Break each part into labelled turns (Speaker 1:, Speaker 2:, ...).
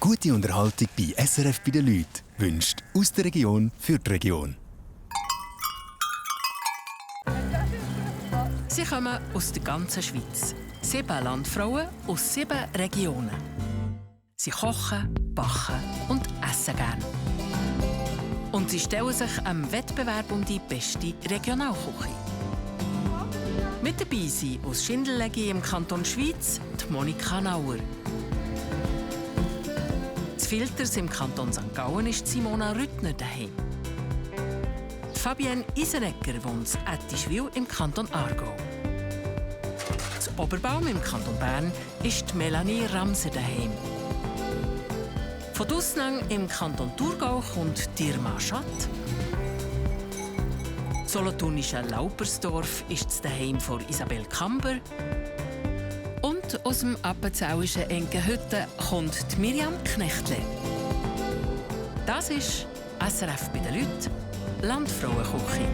Speaker 1: Gute Unterhaltung bei SRF bei den Leuten wünscht aus der Region für die Region.
Speaker 2: Sie kommen aus der ganzen Schweiz. 7 Landfrauen aus 7 Regionen. Sie kochen, backen und essen gerne. Und sie stellen sich am Wettbewerb um die beste Regionalküche. Mit dabei sind aus Schindelegi im Kanton Schwyz die Monika Nauer. Z Filters im Kanton St. Gallen ist Simona Rüttner daheim. Die Fabienne Isenegger wohnt in Ettischwil im Kanton Aargau. Z Oberbaum im Kanton Bern ist Melanie Ramser daheim. Von Dusnang im Kanton Thurgau kommt Dirma Schatt. Solothurnische Laupersdorf ist das Daheim von Isabel Kamber. Und aus dem appenzauischen Enkenhütte kommt die Miriam Knechtle. Das ist SRF bei den Leuten, Landfrauenküche.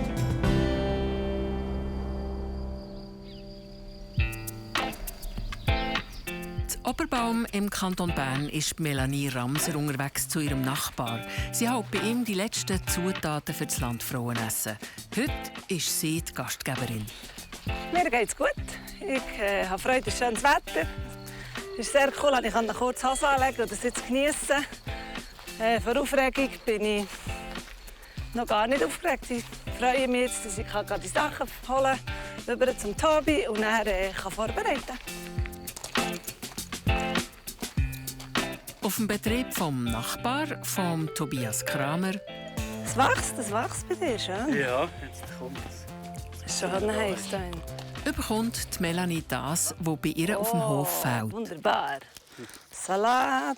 Speaker 2: Oberbaum im Kanton Bern ist Melanie Ramser unterwegs zu ihrem Nachbar. Sie holt bei ihm die letzten Zutaten für das Landfrauenessen. Heute ist sie die Gastgeberin.
Speaker 3: Mir geht's gut. Ich habe Freude, es ist schönes Wetter. Es ist sehr cool, ich kann kurz Hose anlegen und das jetzt geniessen. Vor Aufregung bin ich noch gar nicht aufgeregt. Ich freue mich jetzt, dass ich gerade die Sachen holen kann, rüber zum Tobi und dann vorbereiten kann.
Speaker 2: Auf dem Betrieb vom Nachbar, vom Tobias Kramer.
Speaker 3: Das wächst bei dir schon.
Speaker 4: Ja, jetzt kommt es.
Speaker 3: Das ist schon heiß hier.
Speaker 2: Bekommt die Melanie das, was bei ihr auf dem Hof fehlt.
Speaker 3: Wunderbar. Salat,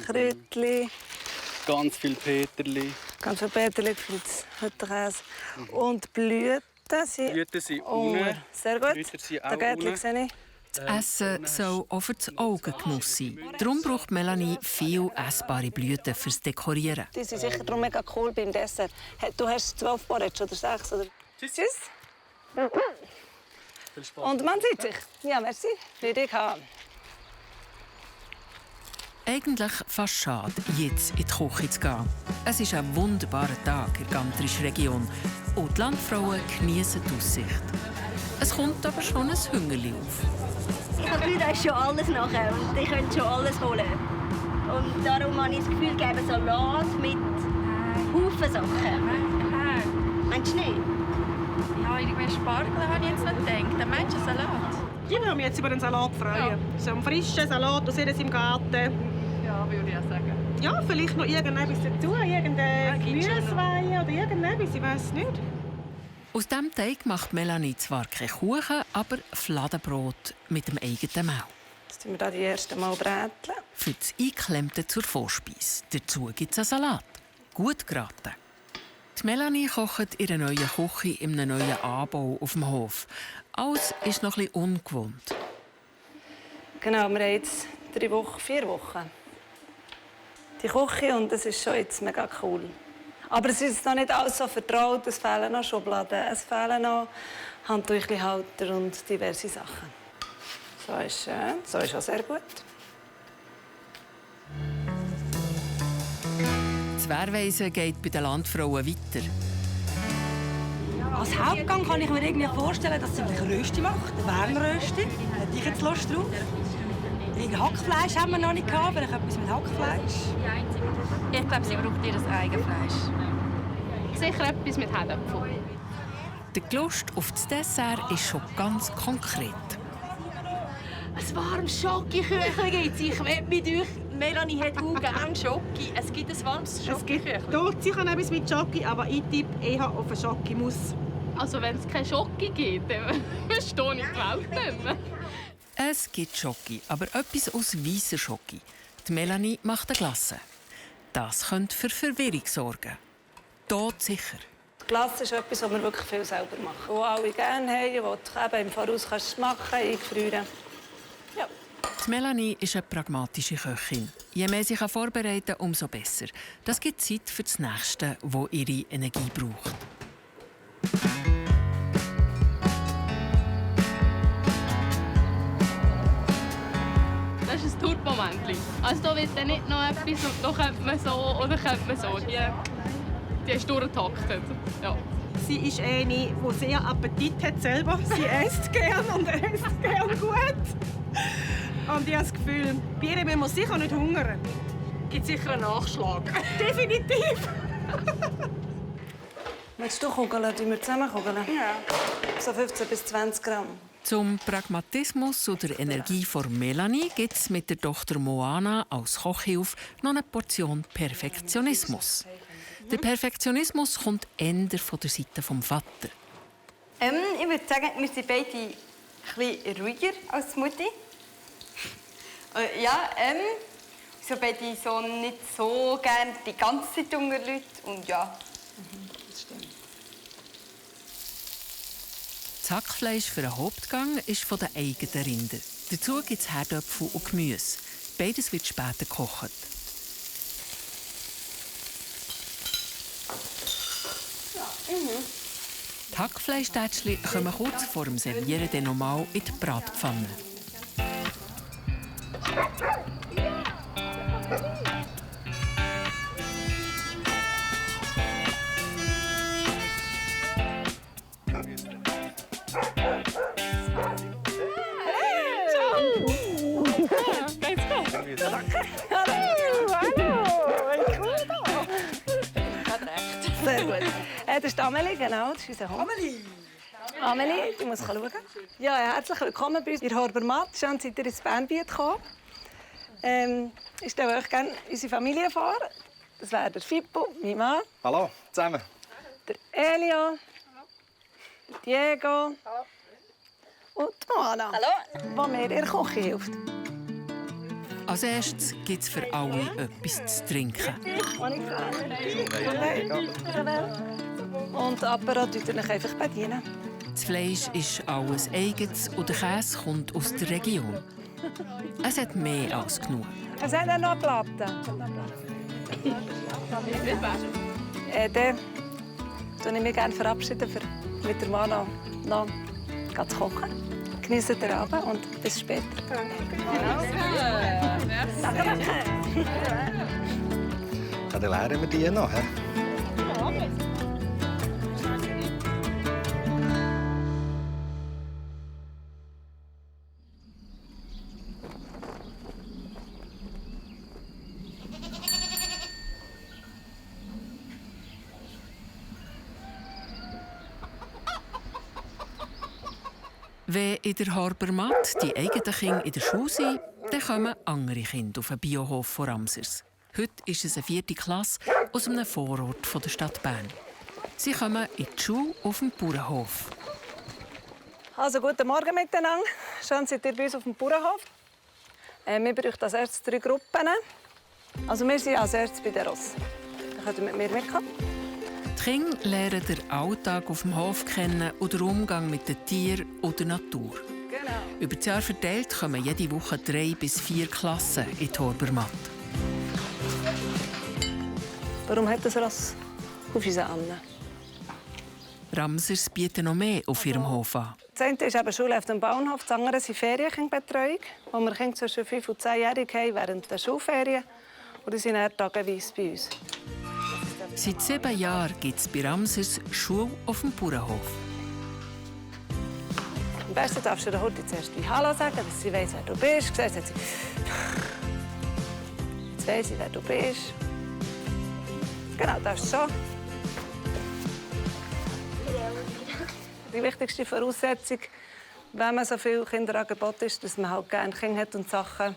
Speaker 3: Kräutchen.
Speaker 4: Ganz viel Peterli.
Speaker 3: Ganz viel Peterli für das Hüttenkäse. Und Blüten sind
Speaker 4: unten.
Speaker 3: Sehr gut.
Speaker 4: Blüten sind auch
Speaker 3: Da Gärtchen
Speaker 4: unten.
Speaker 3: sehe ich.
Speaker 2: Das Essen soll auch für das Augengenuss sein. Darum braucht Melanie viel essbare Blüten fürs Dekorieren.
Speaker 3: Die sind sicher darum mega cool beim Dessert. Du hast 12 Porridge oder 6 oder... Tschüss.
Speaker 4: Viel Spaß.
Speaker 3: Und man sieht sich. Ja, merci. Für dich haben.
Speaker 2: Eigentlich fast schade, jetzt in die Küche zu gehen. Es ist ein wunderbarer Tag in der gantrischen Region und die Landfrauen genießen die Aussicht. Es kommt aber schon ein Hungerli auf.
Speaker 5: Ich habe das Gefühl, da ist schon alles nachher und ich könnte schon alles holen. Und darum habe ich das Gefühl, ich gebe Salat mit Haufen Sachen. Meinst du nicht?
Speaker 6: Ja, irgendwie Spargel habe ich jetzt nicht gedacht. Dann meinst du Salat?
Speaker 7: Ich würde mich jetzt über den Salat freuen.
Speaker 6: Ja.
Speaker 7: So einen frischen Salat aus im Garten.
Speaker 6: Ja, würde ich auch sagen.
Speaker 7: Ja, vielleicht noch irgendetwas dazu. Irgendein Gemüseweihe oder irgendetwas, ich weiß es nicht.
Speaker 2: Aus diesem Teig macht Melanie zwar keinen Kuchen, aber Fladenbrot mit dem eigenen Mehl.
Speaker 3: Jetzt tun wir hier die ersten Mal bräteln.
Speaker 2: Für das Einklemmte zur Vorspeise. Dazu gibt es einen Salat. Gut geraten. Die Melanie kocht ihre neue Küche in einem neuen Anbau auf dem Hof. Alles ist noch etwas ungewohnt.
Speaker 3: Genau, wir haben jetzt 4 Wochen die Küche und das ist schon jetzt mega cool. Aber es ist noch nicht alles so vertraut, es fehlen noch Schubladen, es fehlen noch Handtüchelhalter und diverse Sachen. So ist schön, so ist auch sehr gut.
Speaker 2: Das Wehrweisen geht bei den Landfrauen weiter.
Speaker 8: Als Hauptgang kann ich mir irgendwie vorstellen, dass sie ein Rösti macht, ein Wärmrösti. Hätte ich jetzt Lust drauf. Hackfleisch haben wir noch nicht gehabt, vielleicht etwas mit Hackfleisch.
Speaker 6: Ich glaube, sie braucht ihr Eigenfleisch. Sicher etwas mit Herdöpfel.
Speaker 2: Die Lust auf das Dessert ist schon ganz konkret.
Speaker 6: Ein warmes Schokoküchli gibt es. Ich wette mit euch, Melanie hat auch gerne Schoki. Es gibt ein warmes Schokoküchli.
Speaker 7: Dort sicher etwas mit Schoki, aber ich tippe eher auf einen Schokimus.
Speaker 6: Also wenn es keine Schoki gibt, dann verstehe ich die Welt nicht mehr.
Speaker 2: Es gibt Schoki, aber etwas aus weißer Schoki. Die Melanie macht eine Glasse. Das könnte für Verwirrung sorgen. Tot sicher.
Speaker 3: Die Glasse ist etwas, was wir wirklich viel selber machen. Wo alle gerne haben, wo du eben im Voraus machen kannst, eingefrieren. Ja.
Speaker 2: Die Melanie ist eine pragmatische Köchin. Je mehr sie vorbereiten kann, umso besser. Das gibt Zeit für das Nächste, das ihre Energie braucht.
Speaker 6: Das ist ein Moment. Also da wird dann nicht noch etwas und da könnte man so oder könnte man so. Die ist durchgetaktet. Ja.
Speaker 7: Sie ist eine, die sehr Appetit hat selber. Sie isst gern und isst gern gut. Und ich habe das Gefühl, bei ihr müssen wir sicher nicht hungern.
Speaker 6: Gibt sicher einen Nachschlag.
Speaker 7: Definitiv.
Speaker 3: Willst du kugeln? Die wir zusammen kugeln?
Speaker 7: Ja.
Speaker 3: So 15 bis 20 Gramm.
Speaker 2: Zum Pragmatismus oder Energie von Melanie gibt es mit der Tochter Moana als Kochhilfe noch eine Portion Perfektionismus. Der Perfektionismus kommt eher von der Seite des Vaters.
Speaker 5: Ich würde sagen, wir sind beide etwas ruhiger als die Mutti. So beide so nicht so gerne die ganze Zeit unter Leuten. Und ja.
Speaker 3: Das stimmt.
Speaker 2: Das Hackfleisch für den Hauptgang ist von den eigenen Rinder. Dazu gibt es Herdöpfel und Gemüse. Beides wird später gekocht. Die Hackfleischtätschli kommen kurz vor dem Servieren dann nochmal in die Bratpfanne.
Speaker 3: Sehr gut. Das ist Amelie, genau. Das ist unser Hund. Amelie, du musst schauen. Ja, herzlich willkommen bei uns in Horbermatt. Schön, seid ihr ins Bernbiet gekommen. Ich stelle euch gerne unsere Familie vor. Das wäre der Fippo, mein Mann.
Speaker 9: Hallo, zusammen.
Speaker 3: Der Elio. Der Diego. Und die Moana. Hallo. Die mir in der Küche hilft.
Speaker 2: Als erstes gibt es für alle etwas zu trinken.
Speaker 3: Und Apparat tut euch einfach bedienen.
Speaker 2: Das Fleisch ist alles eigenes und der Käse kommt aus der Region. Es hat mehr als genug.
Speaker 3: Was hat er noch Platten? Dann verabschiede ich mich gerne mit der Moana noch zu kochen. Genießt den Abend und bis später.
Speaker 9: Ja, dann lernen wir die noch. He?
Speaker 2: Wenn in der Horbermatt die eigenen Kinder in der Schule sind, dann kommen andere Kinder auf den Biohof von Ramsers. Heute ist es eine 4. Klasse aus einem Vorort der Stadt Bern. Sie kommen in die Schule auf dem Bauernhof.
Speaker 3: Also, guten Morgen miteinander. Schön, seid ihr bei uns auf dem Bauernhof. Wir brauchen als erstes 3 Gruppen. Also, wir sind als erstes bei den Rossen. Da könnt ihr mit mir mitkommen.
Speaker 2: Die Kinder lernen den Alltag auf dem Hof kennen und den Umgang mit den Tieren und der Natur.
Speaker 3: Genau.
Speaker 2: Über das Jahr verteilt kommen jede Woche 3 bis 4 Klassen in die Horbermatt.
Speaker 3: Warum hat das Ross auf uns an?
Speaker 2: Ramsers bieten noch mehr auf ihrem Hof an.
Speaker 3: Das eine ist eben Schule auf dem Bauernhof, das andere ist Ferienkindbetreuung, wo wir Kinder zwischen 5 und 10-Jährigen haben während der Schulferien. Und die sind dann tageweise bei uns.
Speaker 2: Seit 7 Jahren gibt es bei Ramsers Schule auf dem Bauernhof.
Speaker 3: Am besten darfst du der Horti zuerst wie Hallo sagen, dass sie weiss, wer du bist. Jetzt hat sie... Jetzt weiss ich, wer du bist. Genau, das ist schon. Die wichtigste Voraussetzung, wenn man so viel Kinderangebot ist, dass man halt gerne Kinder hat und Sachen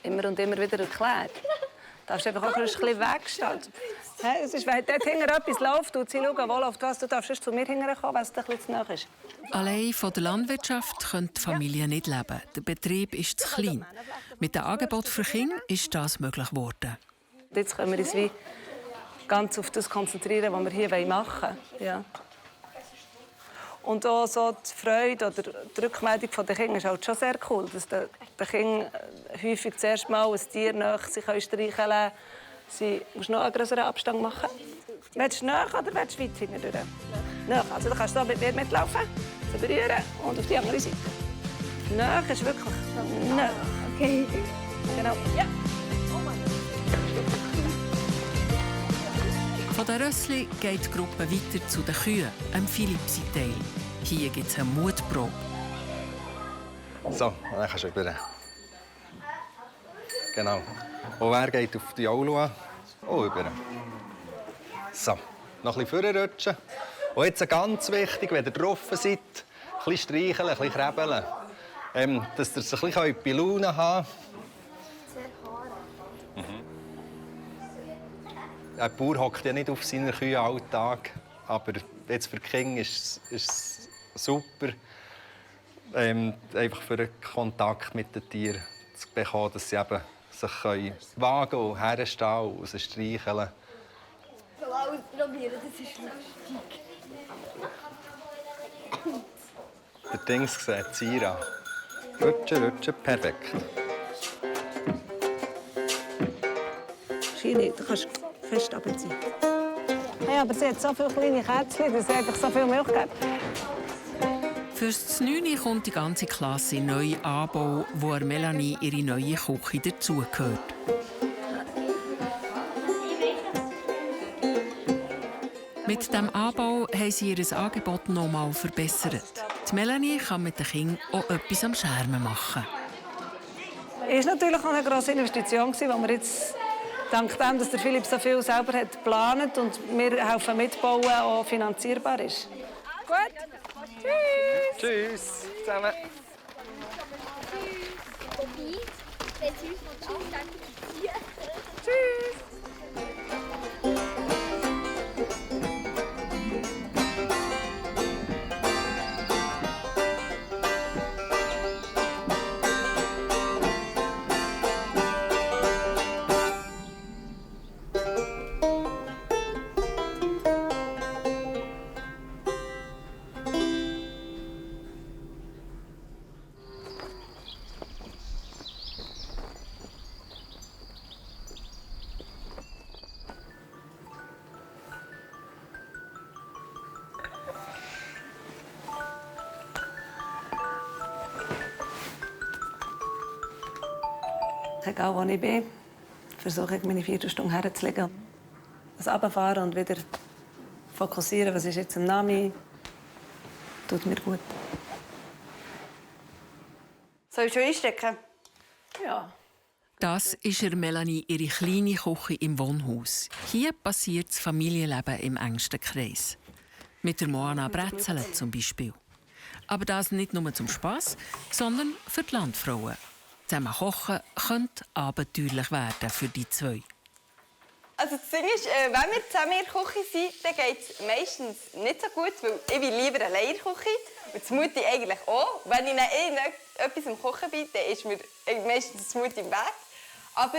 Speaker 3: immer und immer wieder erklärt. Du darfst einfach auch ein bisschen wegstehen. Es ist, wenn dort hinten etwas läuft, und sie schauen, wo läuft was, du darfst erst zu mir hinterkommen, wenn es dir ein bisschen zu nahe ist.
Speaker 2: Allein von der Landwirtschaft können die Familien nicht leben. Der Betrieb ist zu klein. Mit dem Angebot für Kinder ist das möglich geworden.
Speaker 3: Jetzt können wir uns wie ganz auf das konzentrieren, was wir hier machen wollen. Ja. Und auch so die Freude oder die Rückmeldung der Kinder ist halt schon sehr cool, dass die Kinder häufig zuerst mal ein Tier nach sich streicheln lassen. Sie musst noch einen größeren Abstand machen. Willst du nach oder willst du weit hinten durch? Nach. Also, du kannst du mit mir mitlaufen, so berühren und auf die andere Seite. Nach ist wirklich nach. Okay. Genau. Ja.
Speaker 2: Von den Rössli geht die Gruppe weiter zu den Kühen, am Philipsi-Teil. Hier gibt es eine Mutprobe.
Speaker 9: So, dann kannst du über. Genau. Und wer geht auf die Aulua? Oh, über. So, noch ein bisschen vorrutschen. Und jetzt ganz wichtig, wenn ihr drauf seid, ein bisschen streicheln, ein bisschen krebeln. Dass ihr es ein bisschen bei Laune haben könnt. Ein Bauer hockt ja nicht auf seiner Kühe Alltag, aber jetzt für die Kinder ist es super, einfach für den Kontakt mit den Tieren zu bekommen, dass sie eben sich wagen und herstehen und sie streicheln.
Speaker 5: Ich will ausprobieren, das ist lustig.
Speaker 9: Der Dings sieht Zira. Rutschen, perfekt.
Speaker 3: Scheine, du kannst fest runterziehen. Ja, aber sie hat so viele kleine Kätzchen, dass sie einfach so viel Milch gibt.
Speaker 2: Fürs 9 kommt die ganze Klasse in einen neuen Anbau, wo Melanie ihre neue Küche dazugehört. Mit diesem Anbau haben sie ihr Angebot noch einmal verbessert. Die Melanie kann mit den Kindern auch etwas am Schermen machen.
Speaker 3: Es war natürlich auch eine grosse Investition, die wir jetzt, dank dem, dass der Philipp so viel selber hat geplant und wir helfen mitbauen, auch finanzierbar ist. Gut. Tschüss.
Speaker 9: Tschüss zusammen.
Speaker 3: Tschüss. Egal wo ich bin, versuche ich meine 4 Stunden herzulegen. Das Runterfahren und wieder fokussieren, was ist jetzt im Nami, tut mir gut.
Speaker 5: Soll ich schon einstecken?
Speaker 3: Ja.
Speaker 2: Das ist Melanie ihre kleine Küche im Wohnhaus. Hier passiert das Familienleben im engsten Kreis. Mit der Moana Brezeln zum Beispiel. Aber das nicht nur zum Spass, sondern für die Landfrauen. Zusammen kochen könnte abenteuerlich werden für die zwei.
Speaker 10: Also das Ding ist, wenn wir zusammen in der Küche sind, dann geht es meistens nicht so gut, weil ich bin lieber allein in der Küche. Und das Mutti eigentlich auch. Wenn ich dann etwas am Kochen bin, dann ist mir meistens das Mutti im Weg. Aber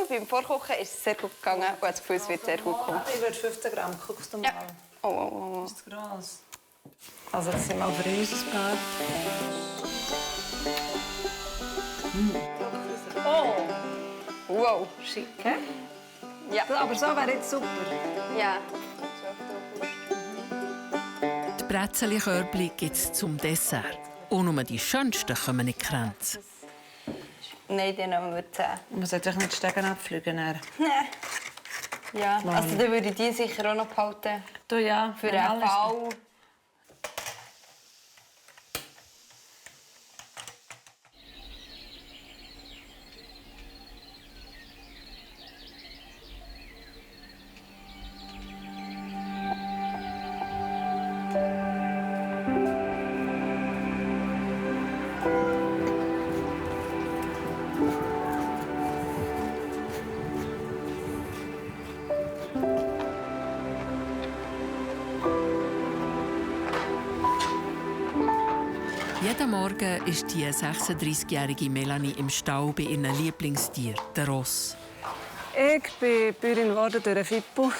Speaker 10: beim Vorkochen ist es sehr gut gegangen und ich habe das Gefühl, es wird sehr gut kommen.
Speaker 3: Ich würde 15 Gramm, guckst du mal.
Speaker 10: Ja. Oh.
Speaker 3: Das ist zu gross. Also das sind mal für uns ein paar. Oh!
Speaker 10: Wow.
Speaker 3: Schick, hä?
Speaker 10: Ja.
Speaker 3: Aber so wäre jetzt super.
Speaker 10: Ja.
Speaker 2: Die Brezelkörbli gibt es zum Dessert. Und nur die schönsten kommen nicht kränzen.
Speaker 10: Nein, die nehmen wir 10.
Speaker 3: Man sollte nicht die Stegen abfliegen.
Speaker 10: Nein. Ja, also dann würde ich die sicher auch noch behalten.
Speaker 3: Du ja,
Speaker 10: für einen Fall.
Speaker 2: Jeden Morgen ist die 36-jährige Melanie im Stall bei ihrem Lieblingstier, der Ross.
Speaker 3: Ich bin Bäuerin geworden durch Fippo,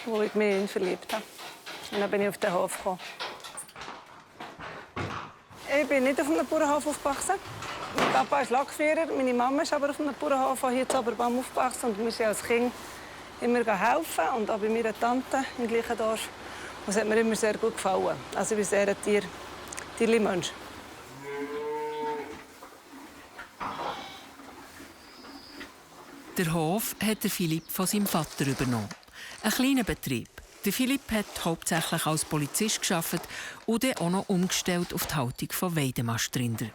Speaker 3: wo ich mich in ihn verliebt habe. Und dann bin ich auf den Hof gekommen. Ich bin nicht auf einem Bauernhof aufgewachsen. Mein Papa ist Lackführer, meine Mama ist aber auf einem Bauernhof hier in Oberbaum aufgewachsen. Und wir sind als Kind immer helfen und auch bei meiner Tante im gleichen Dorf. Und es hat mir immer sehr gut gefallen. Also ich bin sehr ein Tierli-Mensch.
Speaker 2: Der Hof hat der Philipp von seinem Vater übernommen. Ein kleiner Betrieb. Der Philipp hat hauptsächlich als Polizist gearbeitet und dann auch noch umgestellt auf die Haltung von Weidemast-Rinder.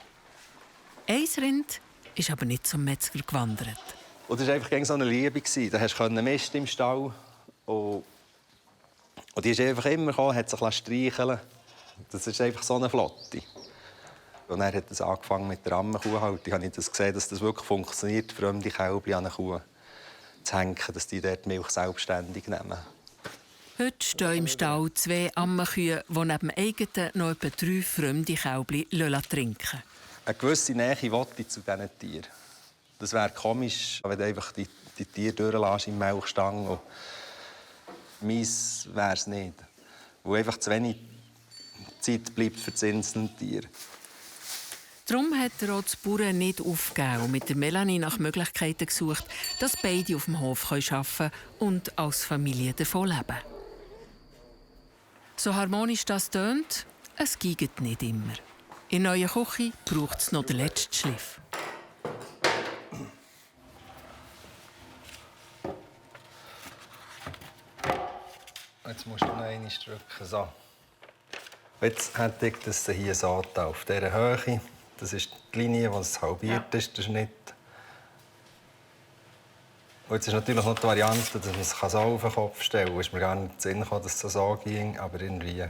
Speaker 2: Ein Rind ist aber nicht zum Metzger gewandert.
Speaker 9: Und das war einfach so eine Liebe. Da hast du Mist im Stall. Und die ist einfach immer gekommen, hat sich streicheln. Das ist einfach so eine Flotte. Und dann hat es angefangen mit der Ammenkuhhaltung. Habe ich das gesehen, dass das wirklich funktioniert, fremde Kälbchen an eine Kuh zu hängen, dass die dort die Milch selbstständig nehmen.
Speaker 2: Heute stehen im Stall 2 Ammenkühe, die neben dem eigenen noch etwa 3 fremde Kälbchen trinken. Eine
Speaker 9: gewisse Nähe will ich zu diesen Tieren. Das wäre komisch, wenn du einfach die Tiere durchlässt im Melkstang. Und meins wäre es nicht. Weil einfach zu wenig Zeit bleibt für das einzelne Tier.
Speaker 2: Darum hat er auch die Bauern nicht aufgegeben und mit der Melanie nach Möglichkeiten gesucht, dass beide auf dem Hof arbeiten können und als Familie davon leben. So harmonisch das tönt, es geht nicht immer. In der neuen Küche braucht es noch den letzten Schliff.
Speaker 9: Jetzt musst du noch einmal drücken. So. Jetzt hätte ich das hier so auf dieser Höhe. Das ist die Linie, die es halbiert ist, der Schnitt. Und jetzt ist natürlich noch die Variante, dass man es so auf den Kopf stellen kann. Es ist mir gar nicht in den Sinn gekommen, dass es so ging, aber irgendwie.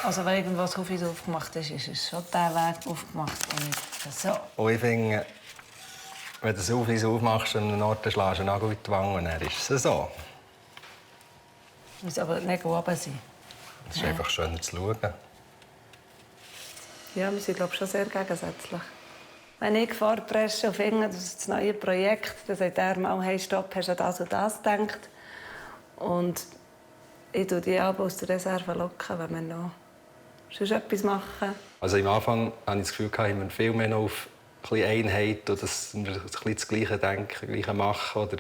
Speaker 3: Also wenn irgendwas aufgemacht ist, ist es schon der Weg aufgemacht und nicht so.
Speaker 9: Und ich finde, wenn du es aufmachst und an einem Ort schlägst du einen Nagel in die Wange, dann ist es so.
Speaker 3: Muss aber nicht oben sein.
Speaker 9: Es ist einfach schöner zu schauen.
Speaker 3: Ja, wir sind, glaube ich, schon sehr gegensätzlich. Wenn ich vorpresche auf das neue Projekt, dann sagt er mal, hey, stopp, hast du das und das gedacht? Und ich tue die aber aus der Reserve locken, wenn wir noch sonst etwas machen.
Speaker 9: Also am Anfang hatte ich das Gefühl, dass wir viel mehr auf eine Einheit oder dass wir das Gleiche denken, das Gleiche machen oder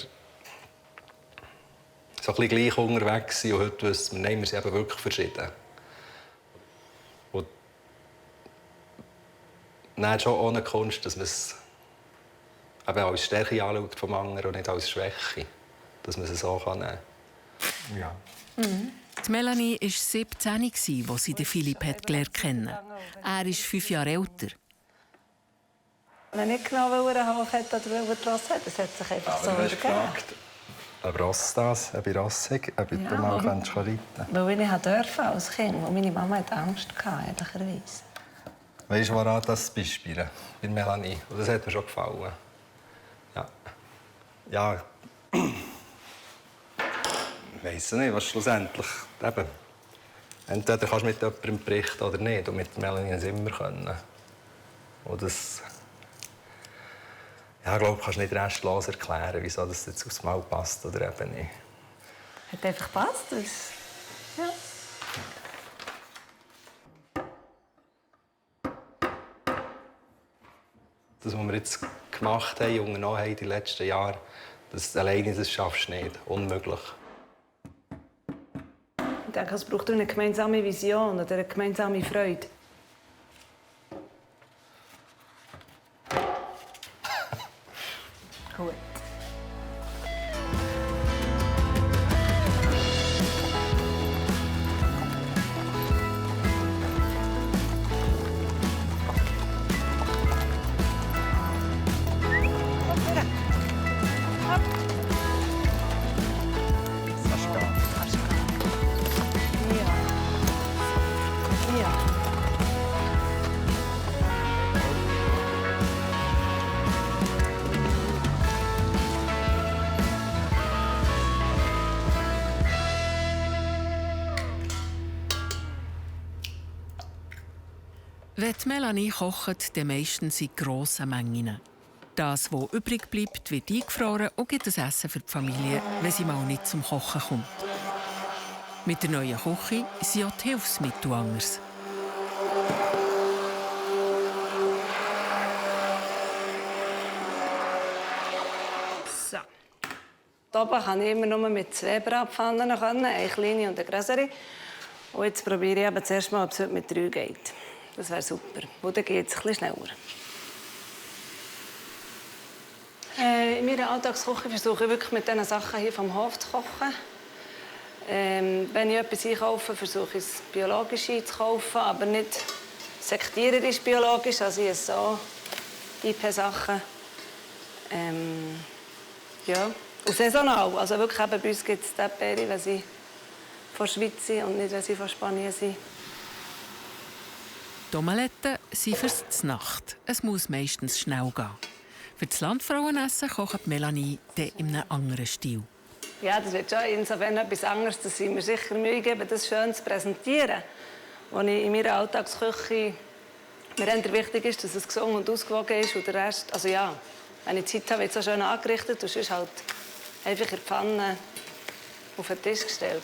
Speaker 9: so ein bisschen gleich unterwegs sind. Und heute wissen wir, nein, wir sind eben wirklich verschieden. Und dann schon ohne Kunst, dass man es eben als Stärke anschaut vom anderen und nicht als Schwäche. Dass man es so nehmen kann. Ja.
Speaker 2: Mhm. Die Melanie war 17, als sie Philipp gelernt kennen. Er ist 5 Jahre älter.
Speaker 3: Wenn ich genau einen Hoch hätte oder Ross hätte, das hat sich einfach so ergeben.
Speaker 9: Ob Ross das, ob ich Ross habe, ob ich mal reiten kann.
Speaker 3: Weil ich durfte als Kind, und meine Mama hatte Angst, ehrlicherweise.
Speaker 9: Weißt du, woran das Beispiel bei Melanie? Und das hat mir schon gefallen. Ja. Ja. Ich weiss nicht, was schlussendlich eben. Entweder kannst du mit jemandem berichten oder nicht. Und mit Melanie es immer können. Und das. Ja, ich glaube, du kannst nicht restlos erklären, wieso das jetzt aufs Mal passt oder eben nicht.
Speaker 3: Hat einfach gepasst. Ja.
Speaker 9: Das, was wir jetzt gemacht haben, unternommen haben in den letzten Jahren, das alleine das schaffst du nicht. Unmöglich.
Speaker 3: Ich denke, es braucht eine gemeinsame Vision oder eine gemeinsame Freude. Gut.
Speaker 2: Wenn Melanie kocht, dann meistens in grossen Mengen. Das, was übrig bleibt, wird eingefroren und gibt das Essen für die Familie, wenn sie mal nicht zum Kochen kommt. Mit der neuen Küche sind auch die Hilfsmittel anders.
Speaker 3: So. Hier oben kann ich immer nur mit 2 Bratpfannen, eine kleine und eine größere. Und jetzt probiere ich eben zuerst mal, ob es heute mit 3 geht. Das wäre super. Und dann geht es ein bisschen schneller. In meiner Alltagsküche versuche ich wirklich mit diesen Sachen hier vom Hof zu kochen. Wenn ich etwas einkaufe, versuche ich es biologisch einzukaufen, aber nicht sektiererisch biologisch, also ich esse so IP-Sachen. Ja, und saisonal. Also wirklich eben, bei uns gibt es Erdbeere, wenn sie von der Schweiz sind und nicht, wenn sie von Spanien sind.
Speaker 2: Die Omeletten sind fürs Znacht. Es muss meistens schnell gehen. Für das Landfrauenessen kocht Melanie in einem anderen Stil.
Speaker 3: Ja, das wird schon insofern etwas anderes, dass ich mir sicher Mühe gebe, das schön zu präsentieren. Wo ich in meiner Alltagsküche mir eher wichtig ist, dass es gesund und ausgewogen ist und der Rest, also ja, wenn ich Zeit habe, wird es so schön angerichtet und sonst halt einfach in der Pfanne auf den Tisch gestellt.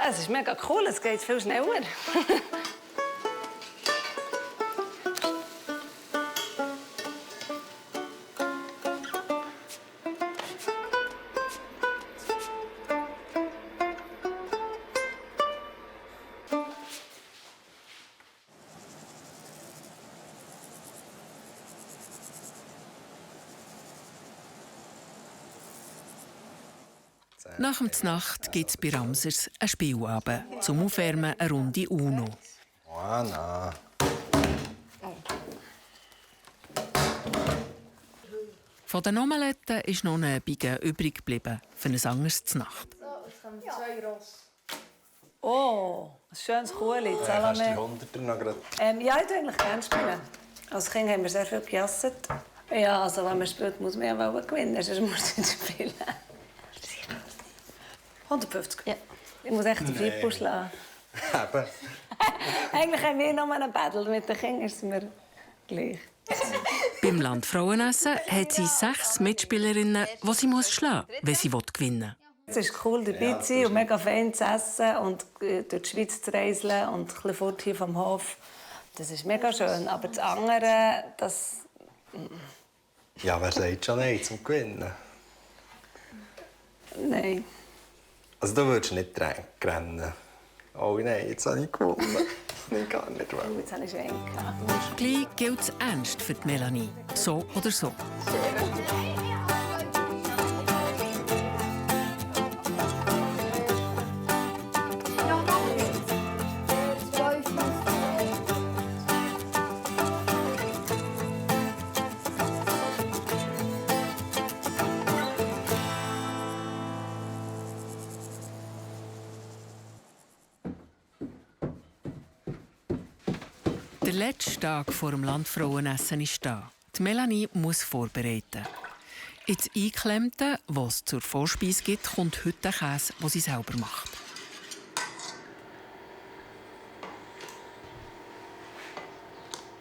Speaker 3: Es ist mega cool, es geht viel schneller.
Speaker 2: Nach dem Znacht gibt es bei Ramsers einen Spielabend zum Aufwärmen eine Runde Uno.
Speaker 9: Anna.
Speaker 2: Von den Omeletten ist noch ein Biegen übrig geblieben für ein anderes Znacht.
Speaker 3: Oh, ein schönes Kuhli,
Speaker 9: Hast du die Hunderter noch gerade?
Speaker 3: Ja, ich würde eigentlich gerne spielen. Als Kind haben wir sehr viel gejasset. Ja, also wenn man spielt, muss man ja gewinnen, sonst muss man nicht spielen. 150? Ja. Ich muss echt den Fippo schlagen.
Speaker 9: Eben.
Speaker 3: Eigentlich haben wir noch einen Battle. Mit den Kindern ist es mir gleich.
Speaker 2: Beim Landfrauenessen hat sie 6 Mitspielerinnen, die sie schlagen muss, wenn sie gewinnen will.
Speaker 3: Es ist cool, dabei zu sein und mega fein zu essen und durch die Schweiz zu reisen und ein bisschen fort hier vom Hof. Das ist mega schön. Aber das andere, das...
Speaker 9: Ja, wer sagt schon nein zum Gewinnen?
Speaker 3: Nein.
Speaker 9: Also du würdest nicht rennen. Oh nein, jetzt habe ich gewonnen. Ich gar nicht wollen.
Speaker 3: Jetzt habe ich Schwenk.
Speaker 2: Gleich gilt es ernst für die Melanie. So oder so. Der letzte Tag vor dem Landfrauenessen ist da. Die Melanie muss vorbereiten. Ins Einklemmte, was es zur Vorspeise gibt, kommt heute der Käse, den sie selber macht.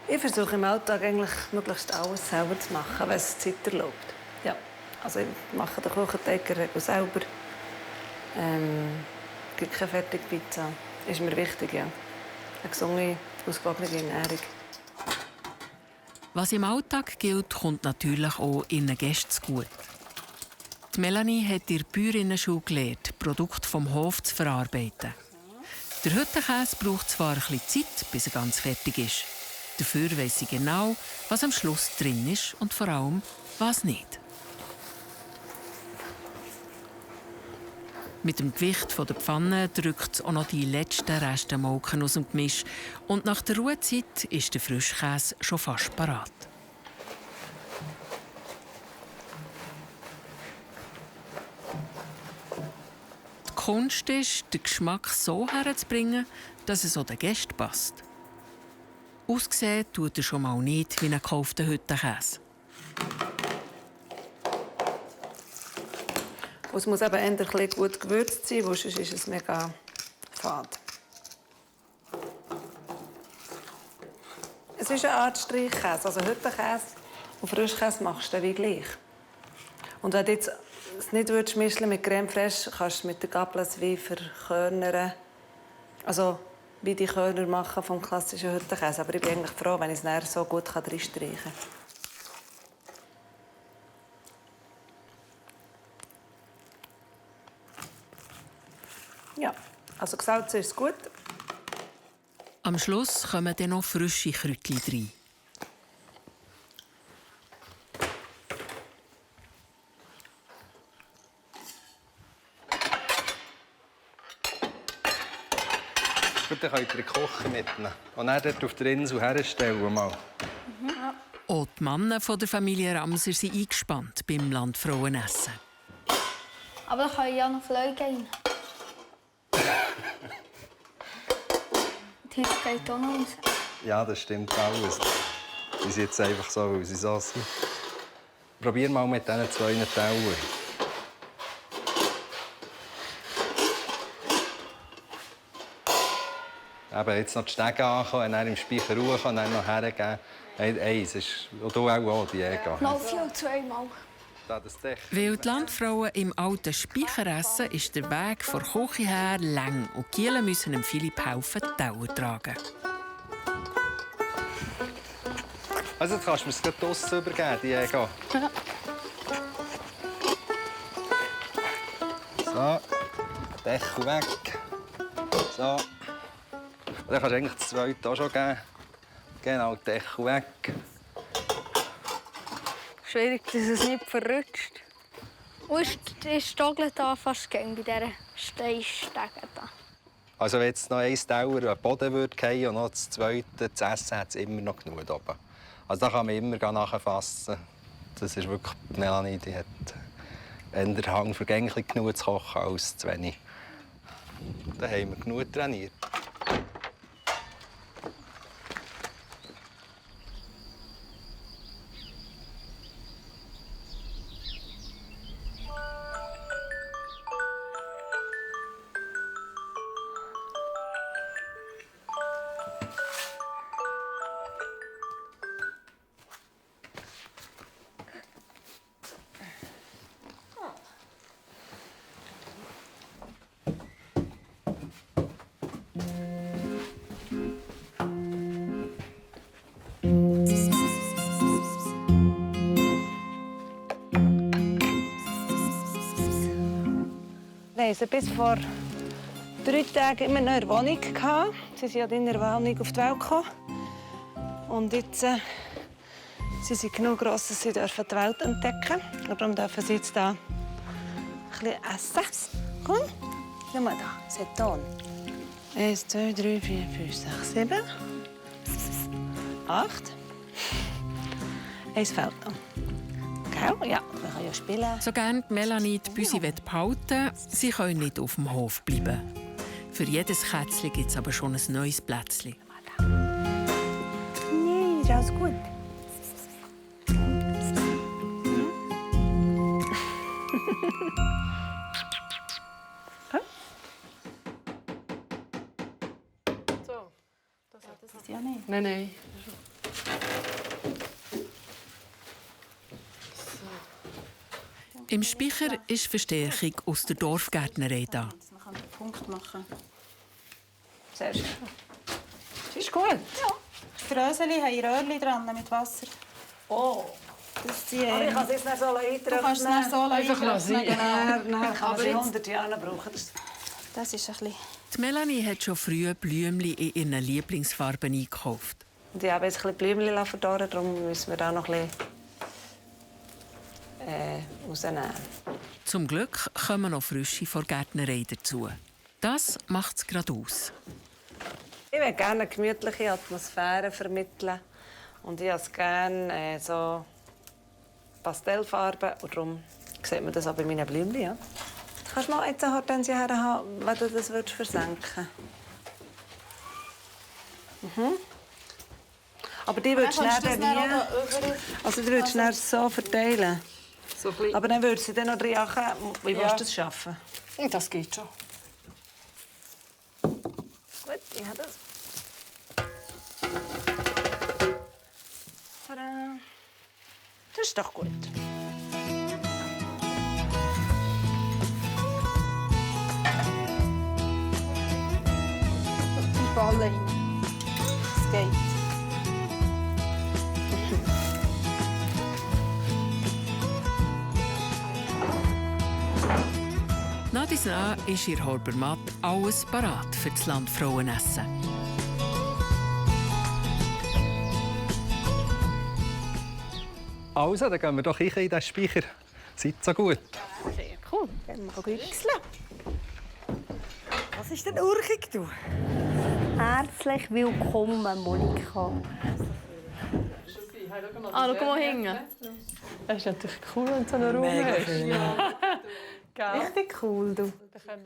Speaker 3: Ich versuche im Alltag eigentlich möglichst alles selber zu machen, wenn es die Zeit erlaubt. Ja. Also ich mache den Kuchenteig selber. Es gibt keine Fertigpizza. Das ist mir wichtig, ja. Eine gesunde, ausgewogene Ernährung.
Speaker 2: Was im Alltag gilt, kommt natürlich auch ihren Gästen gut. Die Melanie hat in der Bäuerinnenschule gelernt, Produkte vom Hof zu verarbeiten. Der Hüttenkäse braucht zwar ein bisschen Zeit, bis er ganz fertig ist. Dafür weiss sie genau, was am Schluss drin ist und vor allem, was nicht. Mit dem Gewicht der Pfanne drückt es auch noch die letzten Reste Molken aus dem Gemisch. Und nach der Ruhezeit ist der Frischkäse schon fast parat. Die Kunst ist, den Geschmack so herzubringen, dass es auch den Gästen passt. Aussehen tut er schon mal nicht wie ein gekaufter Hüttenkäse.
Speaker 3: Es muss eben eher gut gewürzt sein, sonst ist es mega fad. Es ist eine Art Streichkäse. Also Hüttenkäse und Frischkäse machst du wie gleich. Und wenn du jetzt es nicht mischen mit Crème Fraiche, kannst du mit der Gabel wie verkörnern. Also wie die Körner machen vom klassischen Hüttenkäse. Aber ich bin eigentlich froh, wenn ich es nachher so gut reinstreichen kann. Ja, also gesalzen ist gut.
Speaker 2: Am Schluss kommen dann noch frische Kräutchen rein.
Speaker 9: Gut, dann könnt ihr in die Küche mitnehmen. Und dann dort auf der Insel herstellen. Mal.
Speaker 2: Auch die Männer der Familie Ramser sind eingespannt beim Landfrauenessen.
Speaker 5: Aber da können ja noch Flöhe gehen. Die Hütte geht auch noch raus.
Speaker 9: Ja, das stimmt alles. Die sind jetzt einfach so, weil sie so sind. Probier mal mit diesen 2 Tellern. Eben, jetzt noch die Stege ankommen, dann im Speicher hochkommen, dann noch hergeben. Eins ist, und du auch, Diego.
Speaker 5: Noch viel, 2-mal.
Speaker 2: Weil die Landfrauen im alten Speicher essen, ist der Weg von der Küche her lang und die Kielen müssen dem Philipp helfen, die Teller tragen.
Speaker 9: Also, jetzt kannst du mir es gerade draussen übergeben, Diego.
Speaker 5: Ja.
Speaker 9: So, Deckel weg. So. Und dann kannst du eigentlich das zweite auch schon geben. Genau, Deckel weg.
Speaker 5: Schwierig, dass es nicht verrutscht. Und ist stockelt da fast gegen bei dieser Steinstege da.
Speaker 9: Also wenn jetzt noch ein Teller an den Boden würde fallen und noch das zweite zu essen, hat es immer noch genug oben. Also da kann man immer nachfassen. Das ist wirklich, Melanie, die hat eher den Hang für gängig genug zu kochen als zu wenig. Da haben wir genug trainiert.
Speaker 3: Wir hatten sie bis vor 3 Tagen immer noch in der Wohnung. Sie sind ja in der Wohnung auf die Welt gekommen. Und jetzt sie sind genug gross, dass sie die Welt entdecken dürfen. Und darum dürfen sie jetzt hier ein bisschen essen. Komm, schau mal da, es hat Ton. 1, 2, 3, 4, 5, 6, 7, 8. Eins fehlt noch. Gell? Ja, wir können ja spielen.
Speaker 2: So gerne Melanie die Büsi behalten will, sie können nicht auf dem Hof bleiben. Für jedes Kätzchen gibt es aber schon ein neues Plätzchen.
Speaker 3: Nee, ist alles gut.
Speaker 6: So, das hat es ja nicht. Nein, nein.
Speaker 2: Im Speicher ist Verstärkung aus der Dorfgärtnerei da.
Speaker 8: Man kann einen Punkt machen.
Speaker 3: Sehr schön. Ist gut.
Speaker 8: Ja. Die Röseli haben Röhrchen dran mit Wasser.
Speaker 3: Oh.
Speaker 8: Das sind,
Speaker 3: Aber ich kann es jetzt nicht so eintrocknen.
Speaker 8: Du kannst es nicht so eintrocknen.
Speaker 3: Nein, kann man sie 100 Jahre brauchen.
Speaker 8: Das ist ein bisschen...
Speaker 2: Die Melanie hat schon früh Blümchen in ihren Lieblingsfarben eingekauft.
Speaker 3: Und ich habe jetzt ein bisschen Blümchen verdorren, darum müssen wir auch noch ein bisschen rausnehmen.
Speaker 2: Zum Glück kommen noch frische von der Gärtnerei dazu. Das macht es gerade aus.
Speaker 3: Ich will gerne eine gemütliche Atmosphäre vermitteln. Und ich habe gerne so Pastellfarben. Und darum sieht man das auch bei meinen Blümchen. Ja. Du kannst mal jetzt eine Hortensie herhaben, wenn du das versenken würdest. Aber die würdest du dann also die würdest du so verteilen.
Speaker 6: So
Speaker 3: aber dann würdest du dann noch 3 Jachen. Wie willst du das schaffen?
Speaker 6: Das geht schon.
Speaker 3: Gut, ich habe das. Tada. Das ist doch gut.
Speaker 6: Die Ballen rein. Es geht.
Speaker 2: Nach dies nach ist ihr Horbermatt alles parat für das Landfrauenessen.
Speaker 9: Also, dann gehen wir doch in den Speicher. Seid so gut.
Speaker 8: Sehr cool. Dann mal güchseln. Was ist denn urchig, du?
Speaker 5: Herzlich willkommen, Monika.
Speaker 6: Ah, schau mal hinten. Das ist natürlich cool, wenn du so einen Raum hast.
Speaker 8: Richtig cool, du.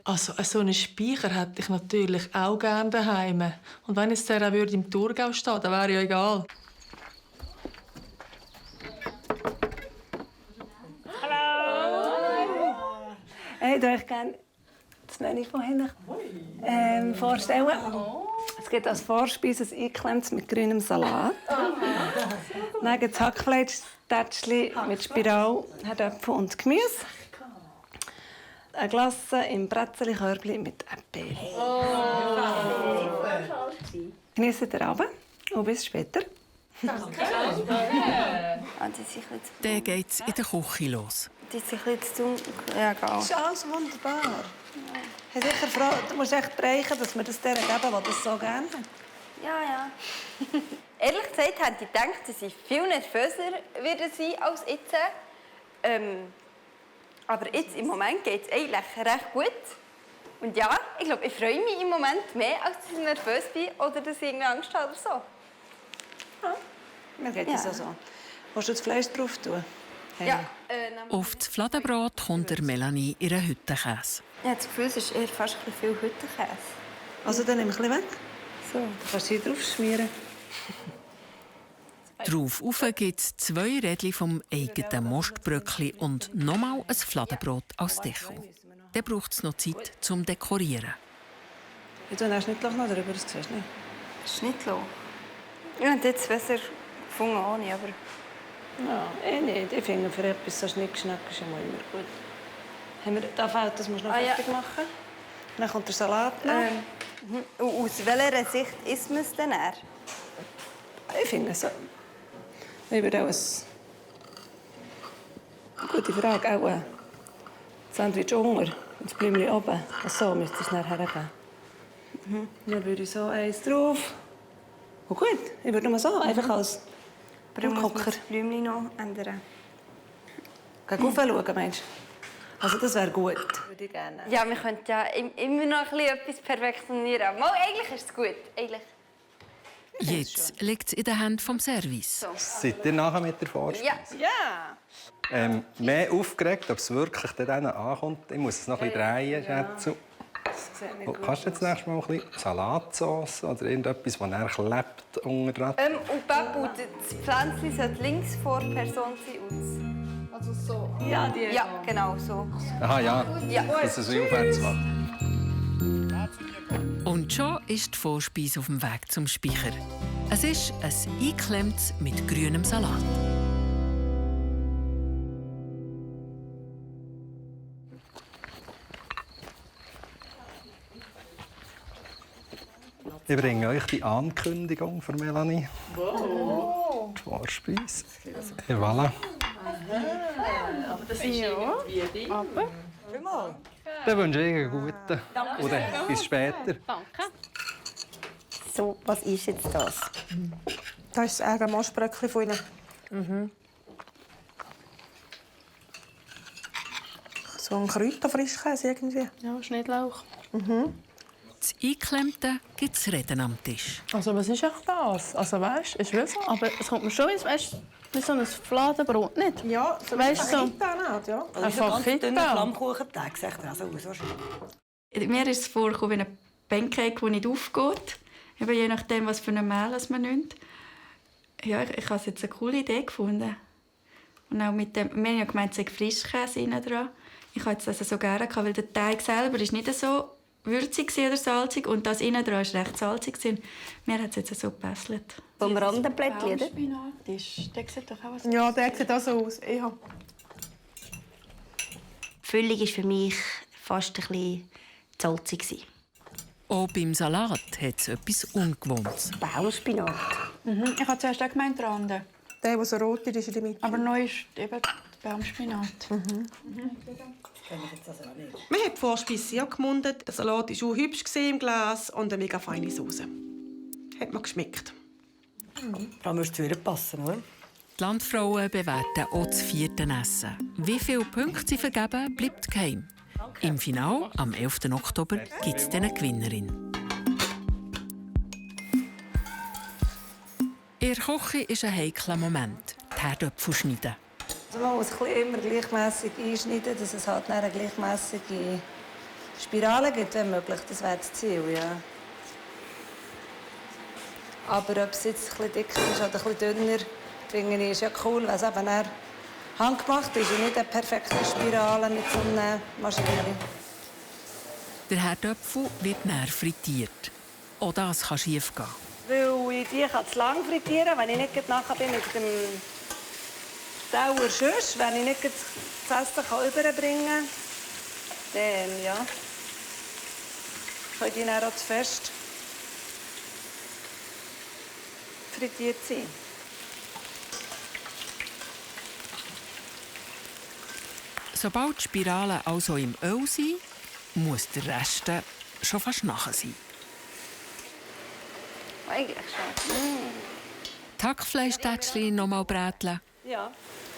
Speaker 6: Also, so einen Speicher hätte ich natürlich auch gerne daheim. Und wenn jetzt der auch im Thurgau stehen, dann wäre ja egal.
Speaker 3: Ich würde euch gerne das Menü von hinten vorstellen. Es gibt als Vorspeise ein eingeklemmtes mit grünem Salat. Dann gibt es Hackfleisch-Tätschli mit Spiral, Herdöpfel und Gemüse. Eine Glasse im Brezelkörbchen mit Äpfeln. Genießt den Abend und bis später.
Speaker 2: Dann geht es in der Küche los.
Speaker 5: Die ist ein bisschen zu dunkel. Ja, egal.
Speaker 3: Das ist alles wunderbar. Ich habe sicher Frau, du musst echt bereichen, dass wir das der geben, die das so gerne haben.
Speaker 5: Ja.
Speaker 10: Ehrlich gesagt hätte ich gedacht, dass ich viel nervöser werden sein als jetzt. Aber jetzt im Moment geht es eigentlich recht gut. Und ja, ich glaube, ich freue mich im Moment mehr, als dass ich nervös bin oder dass ich irgendwie Angst habe oder so.
Speaker 3: Mir geht es auch so. Willst du das Fleisch drauf tun? Hey.
Speaker 10: Ja.
Speaker 2: Auf das Fladenbrot kommt der Melanie ihren Hüttenkäse.
Speaker 5: Ich habe das Gefühl, es ist eher fast ein bisschen viel Hüttenkäse.
Speaker 3: Also dann nimm ein bisschen weg.
Speaker 5: So.
Speaker 3: Du kannst hier drauf schmieren.
Speaker 2: Drauf gibt es 2 Rädchen vom eigenen Mostbröckli und nochmal ein Fladenbrot als Deko. Dann braucht es noch Zeit zum Dekorieren.
Speaker 3: Ich tue ein Schnittloch noch drüber, das siehst du nicht.
Speaker 5: Schnittloch? Ich hätte jetzt besser gefunden ohne, aber...
Speaker 3: Ja, nicht. Ich finde, für etwas so Schnickschnack ist immer gut. Da fehlt, das musst du noch fertig machen. Dann kommt der Salat noch.
Speaker 10: Und aus welcher Sicht isst man es denn?
Speaker 3: Ich finde so. Ich würde auch gute Frage. Auch ein Sandwich unter und das Blümchen oben. So müsste es nachher geben. Dann würde ich so eins drauf. Und gut, ich würde nur so, einfach als
Speaker 5: Aber muss man
Speaker 3: Rumhocker.
Speaker 5: das Blümchen noch ändern?
Speaker 3: Gegen rauf schauen, meinst du? Also das wäre gut. Würde ich gerne.
Speaker 10: Ja, wir könnten ja immer noch etwas perfektionieren. Mal, eigentlich ist es gut. Eigentlich.
Speaker 2: Jetzt liegt es in den Händen vom Service.
Speaker 9: Seid ihr nachher mit der Vorspeise?
Speaker 3: Ja!
Speaker 9: Mehr aufgeregt, ob es wirklich denen ankommt. Ich muss es noch ein bisschen drehen, schätze. Kannst du jetzt nächstes Mal ein bisschen Salatsauce oder irgendetwas, das er klebt unter dran?
Speaker 10: Und Papu, das Pflänzchen sollte links vor der Person sein. Also so?
Speaker 3: Ja, die.
Speaker 10: Ja, genau so.
Speaker 9: Aha, ja.
Speaker 10: Ja.
Speaker 9: Dass es aufwärts macht.
Speaker 2: Und schon ist die Vorspeise auf dem Weg zum Speicher. Es ist ein eingeklemmtes mit grünem Salat.
Speaker 9: Ich bringe euch die Ankündigung von Melanie.
Speaker 6: Wow.
Speaker 9: Die Vorspeise. Et voilà.
Speaker 6: Aber das ist irgendwie aber...
Speaker 9: Dann wünsche ich einen guten. Und dann bis später.
Speaker 6: Danke.
Speaker 5: So, was ist jetzt das?
Speaker 8: Das ist das eigene Mostbröckli von Ihnen. So ein Kräuterfrischkäse irgendwie.
Speaker 6: Ja, Schnittlauch.
Speaker 2: Das Eingeklemmte gibt es Reden am Tisch.
Speaker 6: Also was ist echt das? Also weißt, ist wie so, aber es kommt mir schon wie so ein Fladenbrot, nicht?
Speaker 8: Ja, so
Speaker 6: Weißt du, so
Speaker 8: Kita-Art, ja.
Speaker 6: ein Fajita.
Speaker 8: Flammkuchenteig, sagt er also aus.
Speaker 11: Mir ist es vorgekommen wie ein Pancake, der nicht aufgeht. Eben je nachdem, was für ein Mehl man nimmt. Ja, ich habe jetzt eine coole Idee gefunden. Und auch mit dem, wir haben ja gemeint, es sei Frischkäse innen dran. Ich habe jetzt das so gerne gehabt, weil der Teig selber ist nicht so würzig oder salzig und das innen dran ist recht salzig. Mir hat es jetzt so gepasselt.
Speaker 5: Vom Randenblättchen, oder?
Speaker 6: Der sieht doch auch
Speaker 8: Ja, der sieht auch so aus. Ja.
Speaker 5: Die Füllung war für mich fast ein bisschen salzig.
Speaker 2: Auch beim Salat hat es etwas Ungewohntes.
Speaker 5: Baumspinat.
Speaker 11: Ich habe zuerst auch gemeint, Rande.
Speaker 8: Der so rot ist, ist in der Mitte.
Speaker 11: Aber neu ist eben der Baumspinat.
Speaker 8: Man hat die Vorspeise sehr gemundet. Der Salat war auch hübsch im Glas und eine mega feine Sauce. Hat mir geschmeckt.
Speaker 12: Da müsste es wieder passen, oder?
Speaker 2: Die Landfrauen bewerten auch das 4. Essen. Wie viele Punkte sie vergeben, bleibt geheim. Im Finale, am 11. Oktober, gibt es eine Gewinnerin. In der Küche ist ein heikler Moment. Die Herdöpfel schneiden.
Speaker 3: Also man muss immer gleichmässig einschneiden, dass es halt eine gleichmäßige Spirale gibt, wenn möglich. Das wäre das Ziel, ja. Aber ob es jetzt ein bisschen dicker ist oder ein bisschen dünner, finde ich, ist ja cool, weil es eben handgemacht ist und nicht eine perfekte Spirale mit so einer Maschine.
Speaker 2: Der Herdöpfel wird näher frittiert. Auch das kann schief gehen.
Speaker 3: Weil ich die zu lang frittieren kann, wenn ich nicht nachher bin mit dem Dauer sonst, wenn ich nicht das Essen überbringen kann, dann ja, können die dann auch zu fest frittiert sein.
Speaker 2: Sobald die Spiralen also im Öl sind, muss der Rest schon fast nachher sein.
Speaker 10: Eigentlich schon.
Speaker 2: Die Hackfleischtätschchen noch mal bräteln.
Speaker 10: Ja.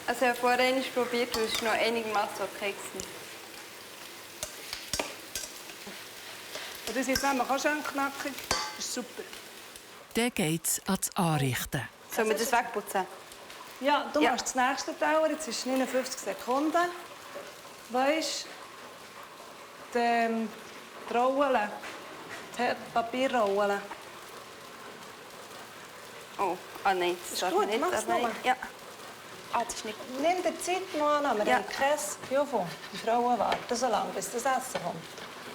Speaker 10: Also ich habe vorher einmal probiert und es war noch einigermaßen okay.
Speaker 3: Und das ist nämlich auch schön knackig. Das ist super.
Speaker 2: Dann geht es ans Anrichten.
Speaker 10: Sollen wir das wegputzen?
Speaker 3: Ja, du machst das nächste Dauer. Jetzt ist 59 Sekunden. Weißt du, die Rollen, die Papierrollen.
Speaker 10: Oh, nein, das
Speaker 3: ist gut,
Speaker 10: nicht.
Speaker 3: mach's nochmal.
Speaker 10: Ja. Das ist nicht gut.
Speaker 3: Nimm dir Zeit noch an. Wir haben Käse. Jofo, die Frauen warten so lange, bis das Essen kommt.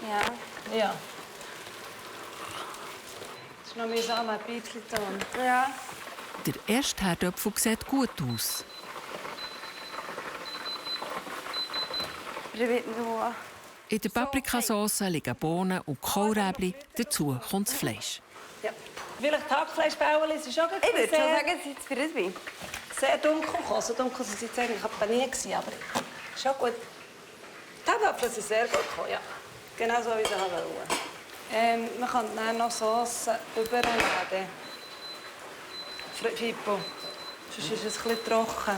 Speaker 10: Ja.
Speaker 3: Ja. Das ist noch mühsam, ein bisschen tun.
Speaker 10: Ja.
Speaker 2: Der erste Herdöpfel sieht gut aus. In der Paprikasauce liegen Bohnen und Kohlräbli. Dazu kommt das Fleisch.
Speaker 3: Ja. Vielleicht Hackfleischbäuerli ist auch gut.
Speaker 10: Ich würde schon sagen, dass ich jetzt für das bin.
Speaker 3: Sehr dunkel gekommen. So dunkel sind sie jetzt eigentlich nie gewesen, aber schon gut. Die Herdöpfel sind sehr gut gekommen, ja. Genau so, wie ich wollte. Man kann dann noch Sauce übernehmen. Fippo. Sonst ist es ein bisschen trocken.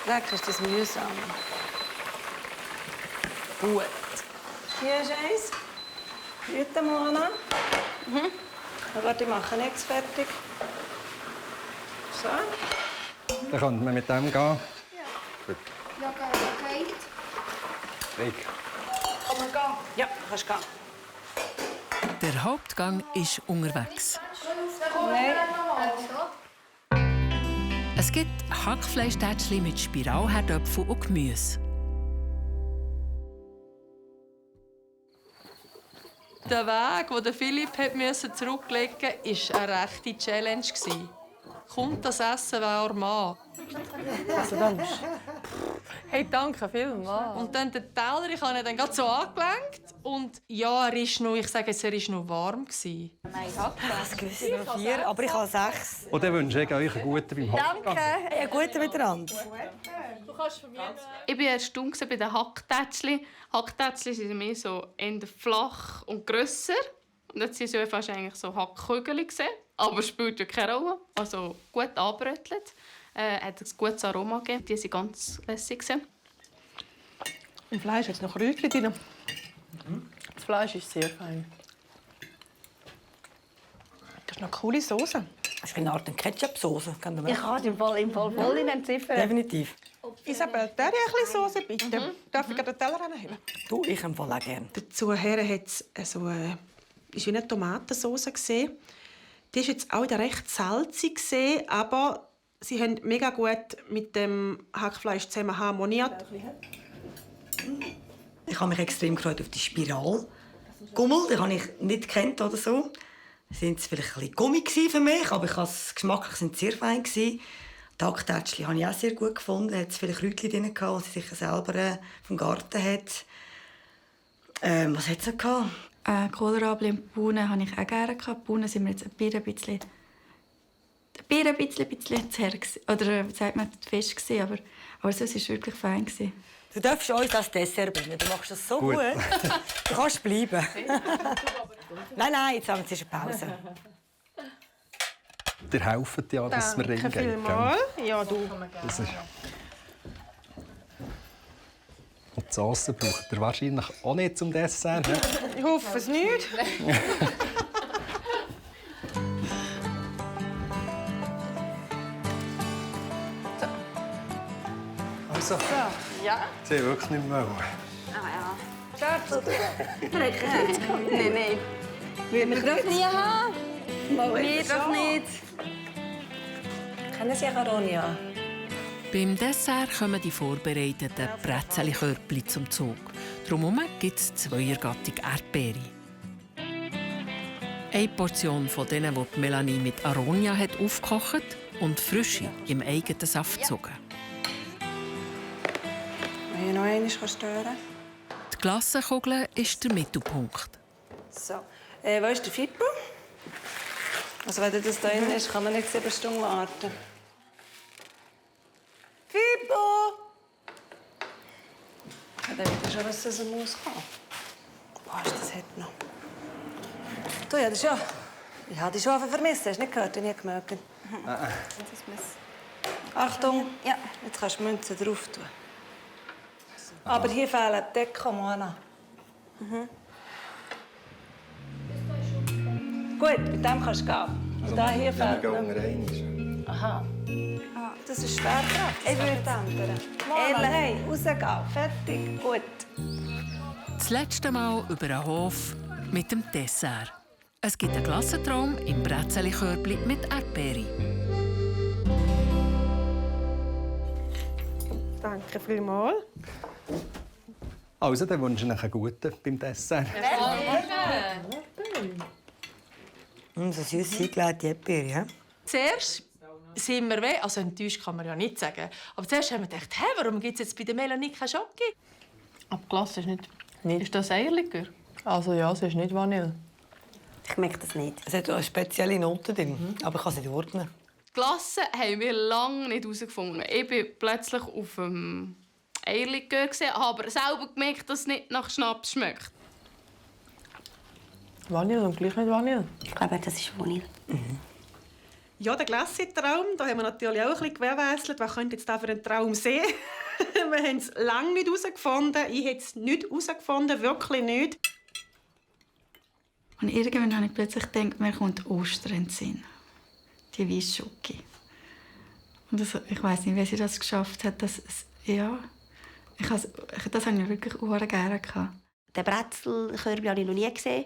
Speaker 3: Lecker ist das mühsam. Gut. Hier ist eins. Bitte, Mona. Warte, ich mache nichts fertig. So.
Speaker 9: Dann könnte man mit dem gehen. Ja. Gut.
Speaker 5: Ja, geht.
Speaker 9: Weg.
Speaker 5: Kann man gehen?
Speaker 3: Ja, kannst gehen.
Speaker 2: Der Hauptgang ist unterwegs.
Speaker 3: Nein.
Speaker 2: Es gibt Hackfleischtätschchen mit Spiralherdöpfel und Gemüse.
Speaker 6: Der Weg, den Philipp zurücklegen musste, war eine rechte Challenge. Kommt das Essen warm an?
Speaker 3: Also dann.
Speaker 6: Hey, danke vielmals. Und dann den Teller, ich habe ihn dann gerade so angelenkt. Und ja, er ist noch, ich sage jetzt, er war noch warm.
Speaker 8: Nein, das gewisse noch 4, aber ich habe 6.
Speaker 9: Und dann wünsche ich euch einen guten beim Hacken.
Speaker 8: Danke. Einen guten miteinander.
Speaker 11: Ich war erstaunt bei den Hacktätschchen. Hacktätschchen sind mehr so eher flach und grösser. Und jetzt sind sie fast eigentlich so Hackkügel gesehen. Aber es spielt ja keine Rolle. Also gut angebrötelt. Hat ein gutes Aroma gegeben. Die waren ganz lässig.
Speaker 7: Im Fleisch hat es noch Kräutchen drin. Das Fleisch ist sehr fein. Das ist noch eine coole Soße.
Speaker 8: Das ist eine Art Ketchup-Soße.
Speaker 5: Ich kann im Fall voll in den Ziffern.
Speaker 8: Definitiv.
Speaker 7: Isabel, darf ich ein bisschen Soße bitte? Darf ich den Teller anheben?
Speaker 8: Du, ich im Fall auch gerne.
Speaker 7: Dazu hat es so eine Tomatensauce gesehen. Die ist jetzt auch recht salzig gesehen, aber sie haben mega gut mit dem Hackfleisch zusammen harmoniert.
Speaker 8: Ich habe mich extrem gefreut auf die Spiralgummel. Die habe ich nicht gekannt oder so. Sind vielleicht ein bisschen Gummi für mich, aber geschmacklich sind sie sehr fein gewesen. Die Hacktätschchen habe ich auch sehr gut gefunden. Da hat es viele Kräutchen drin, die sie sich selber vom Garten hat. Was hat es noch?
Speaker 11: Kohlrabi und Bohnen hatte ich auch gerne. Die Bohnen sind mir jetzt ein bisschen zu her oder sagt man zu fest gewesen, aber sonst war es wirklich fein gewesen.
Speaker 8: Du darfst uns das Dessert bringen. Du machst das so gut. Du kannst bleiben. Nein, jetzt haben wir eine Pause.
Speaker 9: Ihr helft ja, dass es mir Ring geht.
Speaker 7: Danke vielmals. Ja, du.
Speaker 9: Das ist... Und die Sauce braucht ihr wahrscheinlich auch nicht zum Dessert. He?
Speaker 7: Ich hoffe es nicht.
Speaker 9: Also,
Speaker 10: Ja.
Speaker 9: sie haben wirklich nicht mehr.
Speaker 10: Schatz, oder? Nein. Will wir das nie haben? Wir doch nicht.
Speaker 3: Kennen Sie Aronia?
Speaker 2: Beim Dessert kommen die vorbereiteten Brezelkörbchen zum Zug. Drumherum gibt es Zweiergattung Erdbeere. Eine Portion von denen, die Melanie mit Aronia hat aufgekocht und frische im eigenen Saft gezogen.
Speaker 3: Wenn ich noch einmal stören
Speaker 2: Die Glassenkugel ist der Mittelpunkt.
Speaker 3: So. Wo ist der Fippo? Also, wenn das hier drin ist, kann man nicht 7 Stunden warten. Fippo! Ja, dann weiß schon, was das muss kommen. Boah, ist das heute noch? Du, ja, das schon. Ich habe dich schon vermisst. Hast du nicht gehört? Ich habe nicht gemerkt. Achtung. Ja. Jetzt kannst du die Münzen drauf tun. Aber hier fehlen die Deko, Mona. Gut, mit dem kannst du gehen. Und da hier fehlt noch. Aha. Das ist schwer dran. Ich würde ändern. Mona, hey, rausgehen. Fertig. Gut.
Speaker 2: Das letzte Mal über den Hof mit dem Dessert. Es gibt einen Glassentraum im Brezelkörbli mit Erdbeere.
Speaker 7: Danke vielmals.
Speaker 9: Also, dann wünsche ich euch einen guten beim Dessert.
Speaker 8: So süß eingelegte Erdbeere, ja?
Speaker 6: Zuerst sind wir also enttäuscht kann man ja nicht sagen. Aber zuerst haben wir gedacht, hey, warum gibt es jetzt bei der Melanie keinen Schoki?
Speaker 12: Aber Glasse ist nicht. Ist das Eierlikör? Also ja, es ist nicht Vanille.
Speaker 8: Ich merke das nicht. Es hat eine spezielle Note drin, aber ich kann es nicht ordnen.
Speaker 11: Die Glasse haben wir lange nicht herausgefunden. Ich bin plötzlich auf dem Eierlikör gesehen, aber selber gemerkt, dass es nicht nach Schnaps schmeckt.
Speaker 12: Vanille und gleich nicht Vanille.
Speaker 5: Ich glaube, das ist Vanille.
Speaker 7: Ja, der Glassetraum, da haben wir natürlich auch ein bisschen gewährleistet. Was könnte jetzt da für einen Traum sehen? Wir haben es lange nicht herausgefunden. Ich habe es nicht herausgefunden, wirklich nicht.
Speaker 11: Und irgendwann habe ich plötzlich gedacht, mir kommt Ostern in den Sinn. Die Weisschoki. Und das, ich weiß nicht, wie sie das geschafft hat. Das habe ich wirklich sehr gerne gehabt.
Speaker 5: Den Brezelkörbchen habe ich noch nie gesehen.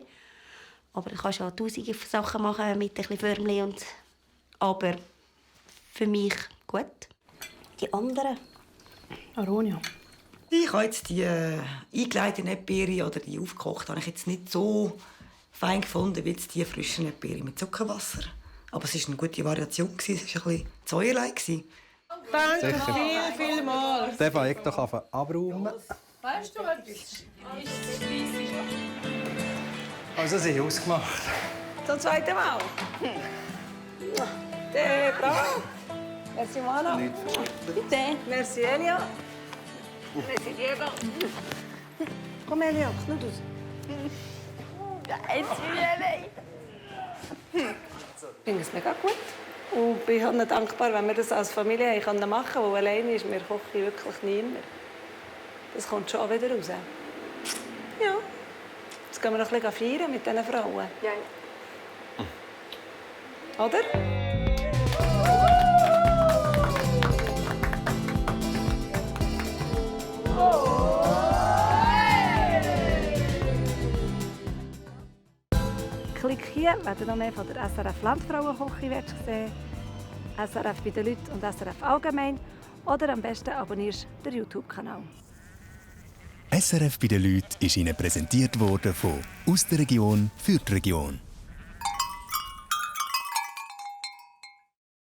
Speaker 5: Aber ich kann schon tausende Sachen machen mit ein bisschen Förmchen. Aber für mich gut. Die anderen?
Speaker 12: Aronia.
Speaker 8: Ich habe jetzt die eingelegte Erdbeere oder die aufgekocht, habe ich jetzt nicht so fein gefunden wie jetzt die frischen Erdbeere mit Zuckerwasser. Aber es war eine gute Variation. Es war ein bisschen Säuerlein.
Speaker 7: Danke vielmals.
Speaker 9: Dann fange ich doch an abräumen.
Speaker 12: Weißt du, was
Speaker 9: Also, sie haben ausgemacht.
Speaker 3: Zum zweiten Mal. Bravo. Merci, Mona. Bitte. Merci, Elia. Merci, Diego. Komm, Elia, knudd aus.
Speaker 10: Jetzt bin ich allein.
Speaker 3: Ich finde es mega gut. Und bin halt dankbar, wenn wir das als Familie machen können, weil alleine ist mir Küche wirklich niemand. Das kommt schon wieder raus. Ja. Jetzt gehen wir noch ein bisschen feiern mit diesen Frauen.
Speaker 10: Ja.
Speaker 3: Oder? Klick hier, wenn du noch mehr von der SRF Landfrauenküche sehen willst. SRF bei den Leuten und SRF allgemein. Oder am besten abonnierst du den YouTube-Kanal.
Speaker 1: SRF bei den Leuten ist Ihnen präsentiert worden von «Aus der Region für die Region».